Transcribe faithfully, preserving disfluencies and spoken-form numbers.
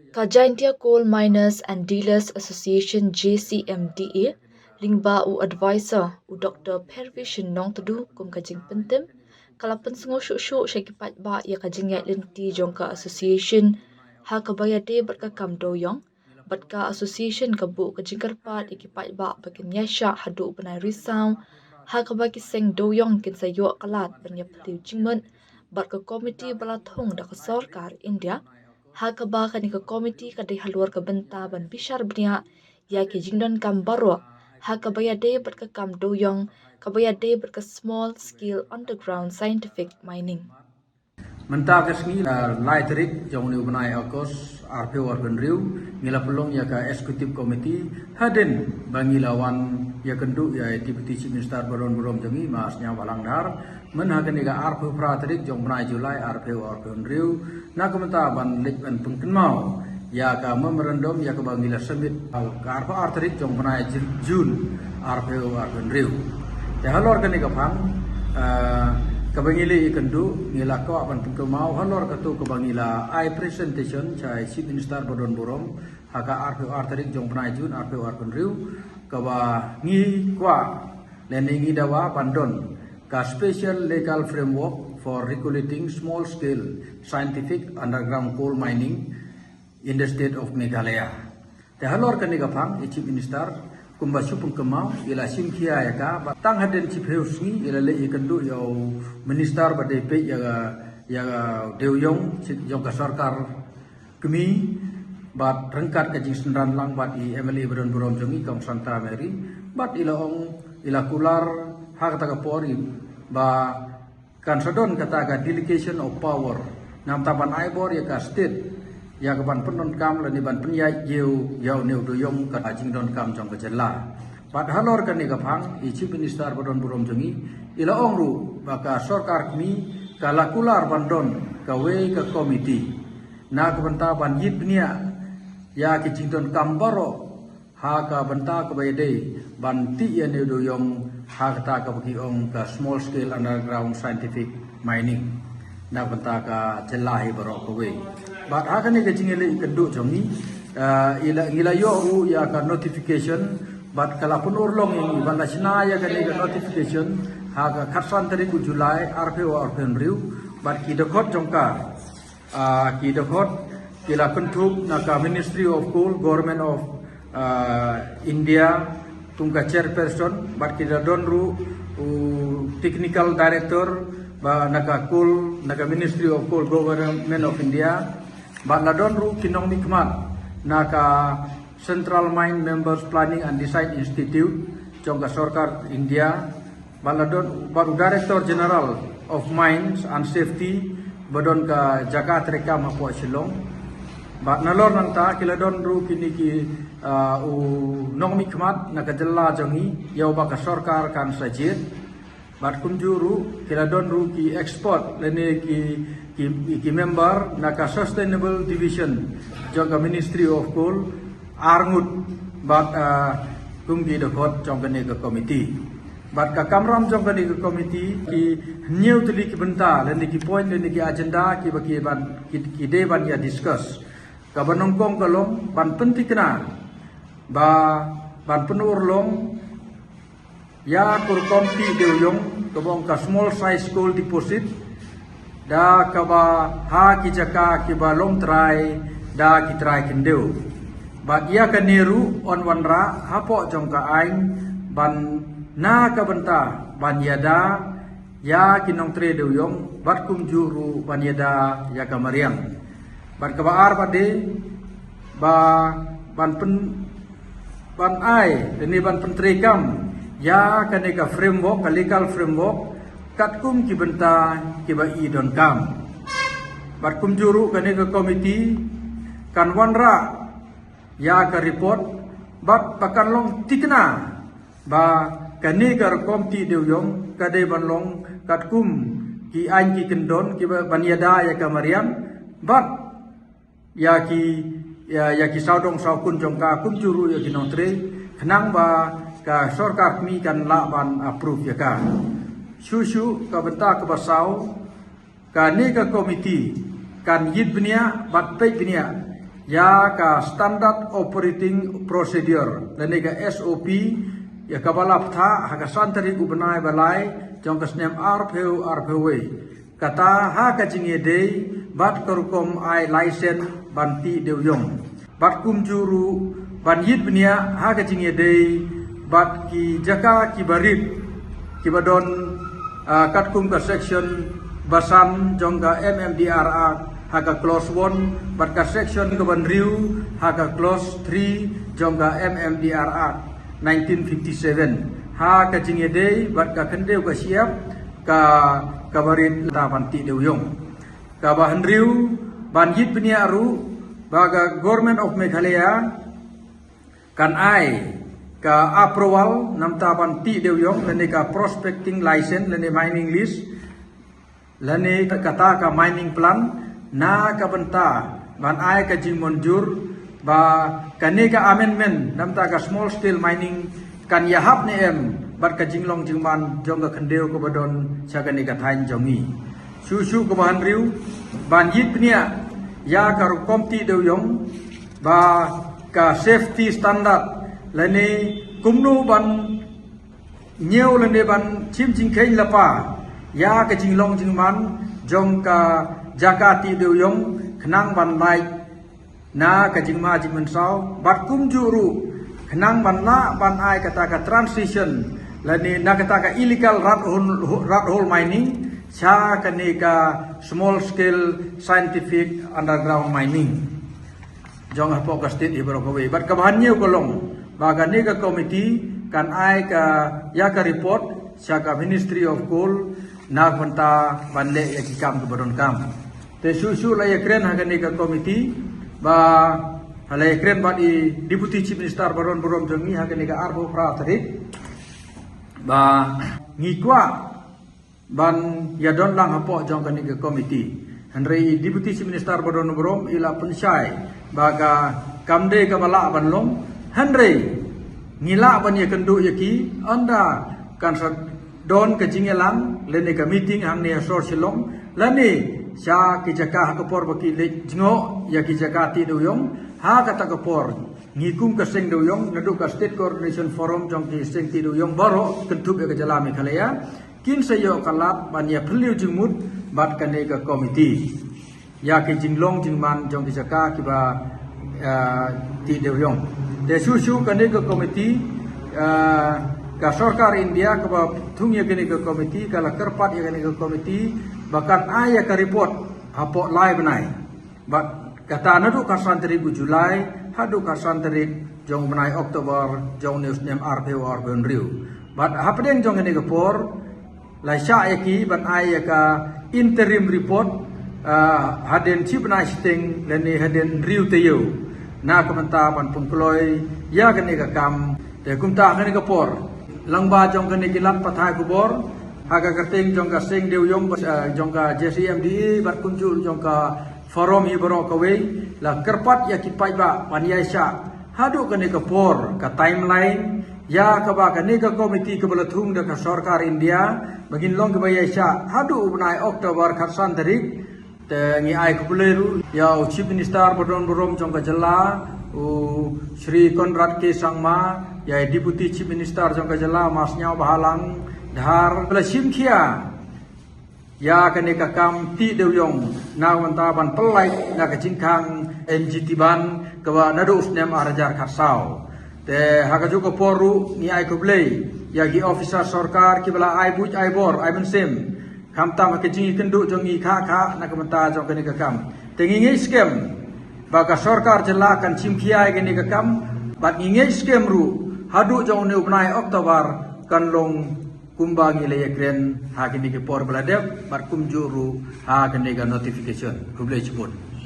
Ka Jaintia Coal Miners and Dealers Association, J C M D A, lyngba u advisor u Doctor Phervision Nongtdu, kum ka jingpyntim, ka la pynsngew shuh shuh sha ki paidbah ïa ka jingïaid lynti jong ka association ha kaba ïadei bad ka kam dewïong, bad ka association ka buh ka jingkyrpad ïa ki paidbah ba kin ïaishah haduh u bnai Risaw ha kaba ki seng dewïong kin sa ïoh ka lad ban ïaphylliew jingmut bad ka komiti ba la thung da ka sorkar India, ha kaba kane ka komiti ka dei halor ka bynta ban bishar bniah ïa ki jingdonkam baroh ha kaba ïadei bad ka kam dewïong, kaba ïadei bad ka small scale underground scientific mining. Mynta ka sngi, ah, lai tarik jong une u bnai August, arphew arphew hynriew, ngi la pynlong ïa ka executive committee, hadien ba ngi la wan ïakynduh ïa Deputy Chief Minister ba don burom jong ngi, Ma Sniawbhalang Dhar, myn ha kane ka arphew phra tarik jong bnai July, arphew arphew hynriew, na ka bynta ban leit ban pynkynmaw ïa ka memorandum ïa kaba ngi la submit ka arphew ar tarik jong bnai Ju-, June, arphew arphew hynriew. Te halor kane ka phang, ah, kaba ngi la ïakynduh, ngi la kwah ban pynkynmaw halor kato kaba ngi la ai presentation sha Chief Minister ba don burom ha ka arphew ar tarik jong bnai June, arphew arphew hynriew, kaba ngi kwah lane ngi dawa ban don ka special legal framework for regulating small scale scientific underground coal mining in the state of Meghalaya. Te halor kane ka phang, i Chief Minister, kumba shu pynkynmaw, i la shim khia ïa ka, ba tang hadien shiphew sngi, i la leit ïakynduh ïa u Minister ba dei peit ïa ka, ïa ka dewïong, jong ka sorkar kmie, bad ryngkat ka jingsynran lang bad i M L A ba don burom jong ngi, Kong Santa Mary, bad i la ong, i la kular ha kata ka por i ba kan sa don kata ka delegation of power, namar ban ai bor ïa ka state ïa ka ban pyndonkam lane ban pynïaid ïew ïa une u dewïong, ka jingdonkam jong ka jylla. Bad halor kane ka phang, i Chief Minister ba don burom jong ngi, i la ong ruh ba ka sorkar kmie ka la kular ban don kawei ka komiti na ka bynta ban ïit bniah ïa ki jingdonkam baroh ha ka bynta kaba ïadei ban tih ïa une u dewïong ha kata kaba ki ong ka small scale underground scientific mining na ka bynta ka jylla hi baroh kawei. Bad ha kane ka jingïalehkynduh jong ngi, ah, i la, ngi la ïoh ruh ïa ka notification, bad ka la pynurlong ïa ngi ban la shna ïa kane ka notification ha ka khatsan tarik u July, arphew arphew hynriew, bad ki dkhot jong ka, ah, ki dkhot ki la kynthup na ka Ministry of Coal, Government of, ah, India, kum ka chairperson, bad ki la don ruh u technical director ba na ka coal, na ka Ministry of Coal, Government of India, bad la don ruh ki nongmihkhmat na ka Central Mine Members Planning and Design Institute jong ka sorkar India, bad la don, bad u Director General of Mines and Safety ba don ka jaka treikam hapoh Shillong. Bad nalor nangta ki la don ruh kine ki, ah, u nongmihkhmat na ka jylla jong ngi ïa uba ka sorkar kan sa jied. Bad kumjuh ruh ki la don ruh ki expert lane ki, ki, ki member na ka Sustainable Division jong ka Ministry of Coal, arngut, bad, ah, kum ki dkhot jong kane ka komiti. Bad ka kamram jong kane ka komiti, ki hynñiew tylli ki bynta lane ki point lane ki agenda kiba ki ban, ki, ki dei ban ïa discuss. Kaba nyngkong ka long ban pynthikna ba ban pynurlong ïa ka rukom tih dewïong kaba ong ka small size coal deposit, da kaba ha ki jaka kiba long trai da ki trai khyndew. Bad ïa kane ruh yn wanrah hapoh jong ka aiñ ban na ka bynta ban ïada ïa ki nongtrei dewïong bad kumjuh ruh ban ïada ïa ka mariang. Bad kaba ar pat de ba ban pyn, ban ai lane ban pyntreikam ïa kane ka framework, ka legal framework, katkum ki bynta kiba i donkam. Bad kumjuh ruh kane ka komiti kan wanrah ïa ka report bad ba kan long thikna ba kane ka rukom tih dewïong ka dei ban long katkum ki aiñ ki kyndon kiba ban ïada ïa ka mariang bad ïa ki, ïa, ïa ki sawdong sawkun jong ka kumjuh ruh ïa ki nongtrei, khnang ba ka sorkar kmie kan lah ban approve ïa ka. Shuh shuh ka bynta kaba saw, kane ka komiti kan ïit bniah bad peit bniah ïa ka Standard Operating Procedure lane ka S O P, ïa kaba la pynthah ha ka san tarik u bnai ba lai jong ka snem arphew arphew wei. Kata ha ka jingïadei bad ka rukom ai license ban tih dewïong. Bad kumjuh ruh ban ïit bniah ha ka jingïadei bad ki jaka kiba rit kiba don, ah, katkum ka section ba san jong ka M M D R Act ha ka clause one, bad ka section kaba hynriew ha ka clause three jong ka M M D R Act nineteen fifty-seven, ha ka jingïadei bad ka khyndew ka shyiap ka, kaba rit lada ban tih dewïong. Kaba hynriew, ban ïit bniah ruh ba ka Government of Meghalaya kan ai ka approval namar ban tih dewïong lane ka prospecting license lane mining lease lane kata ka mining plan na ka bynta ban ai ka jingmynjur ba kane ka amendment namar ka small scale mining kan ïahap ne em bad ka jinglong jingman jong ka khyndew kaba don sha kane ka thaiñ jong ngi. Shuh shuh kaba hynriew, ban ïit bniah ïa ka rukom tih dewïong ba ka safety standard lane kumno ban ñiew lane ban shim jingkheiñ lypa ïa ka jinglong jingman jong ka jaka tih dewïong khnang ban lait na ka jingma jingmynsaw bad kumjuh ruh khnang ban lah ban ai kata ka transition lane na kata ka illegal rat hole, rat hole mining sha kane ka small scale scientific underground mining jong hapoh ka state hi baroh kawei. Bad kaba hynñiew ka long ba kane ka committee kan ai ka, ïa ka report sha ka Ministry of Coal na ka bynta ban leh ïa ki kam kiba donkam. Te shuh shuh la ïakren ha kane ka committee ba, ha la ïakren bad i Deputy Chief Minister baron burom jong ngi ha kane ka arphew phra tarik ba ngi kwah ban ïadon lang hapoh jong kane ka committee. Hynrei i Deputy Chief Minister baron burom i la pynshai ba ka kam dei kaba lah ban long, hynrei ngi lah ban ïakynduh ïa ki ynda kan sa don ka jingïalang lane ka meeting hangne ha sor Shillong lane sha ki jaka ha ka por ba ki leit jngoh ïa ki jaka tih dewïong. Ha kata ka por ngi kum ka seng dewïong naduh ka State Coordination Forum jong ki seng tih dewïong baroh kynthup ïa ka jylla Meghalaya kin sa ïoh ka lad ban ïa phylliew jingmut bad kane ka committee ïa ki jinglong jingman jong ki jaka kiba, ah, tih dewïong. Te shuh shuh kane ka committee, ah, ka sorkar India kaba thung ïa kane ka committee ka la kyrpad ïa kane ka committee ba kan ai ïa ka report hapoh lai bnai. Bad kata naduh ka san tarik u July haduh ka san tarik jong u bnai October jong une u snem arphew arphew hynriew. Bad hapdeng jong kane ka por la shah ïa ki ban ai ïa ka interim report, ah, hadien shi bnai shiteng lane hadien hynriew taïew na ka bynta ban pynkloi ïa kane ka kam. Te kumta ha kane ka por lyngba jong kane ki lad pathai khubor ha ka kyrteng jong ka seng dewïong, ah, jong ka J C M D A bad kumjuh jong ka forum hi baroh kawei la kyrpad ïa ki paidbah ban ïaishah haduh kane ka por, ka timeline ïa kaba kane ka committee kaba la thung da ka sorkar India ba ngin long kiba ïaishah haduh u bnai October khatsan tarik. Te ngi ai khublei ruh ïa u Chief Minister baron burom jong ka jylla u Shri Conrad K Sangma, ïa i Deputy Chief Minister jong ka jylla Ma Sniawbhalang Dhar ba la shim khia ïa kane ka kam tih dewïong na ka bynta ban pyllait na ka jingkhang M G T ban kaba naduh u snem ar hajar khatsaw. Te ha kajuh ka por ruh ngi ai khublei ïa ki officer sorkar kiba la ai buit ai bor ai mynsiem khamtam ha ka jingïakynduh jong ngi kha kha na ka bynta jong kane ka kam. Te ngi ngeit skhem ba ka sorkar jylla kan shim khia ïa kane ka kam bad ngi ngeit skhem ruh haduh jong une u bnai October kan long kumba ngi la ïakren ha kine ki por ba la dep bad kumjuh ruh ha kane ka notification. Khublei shibun.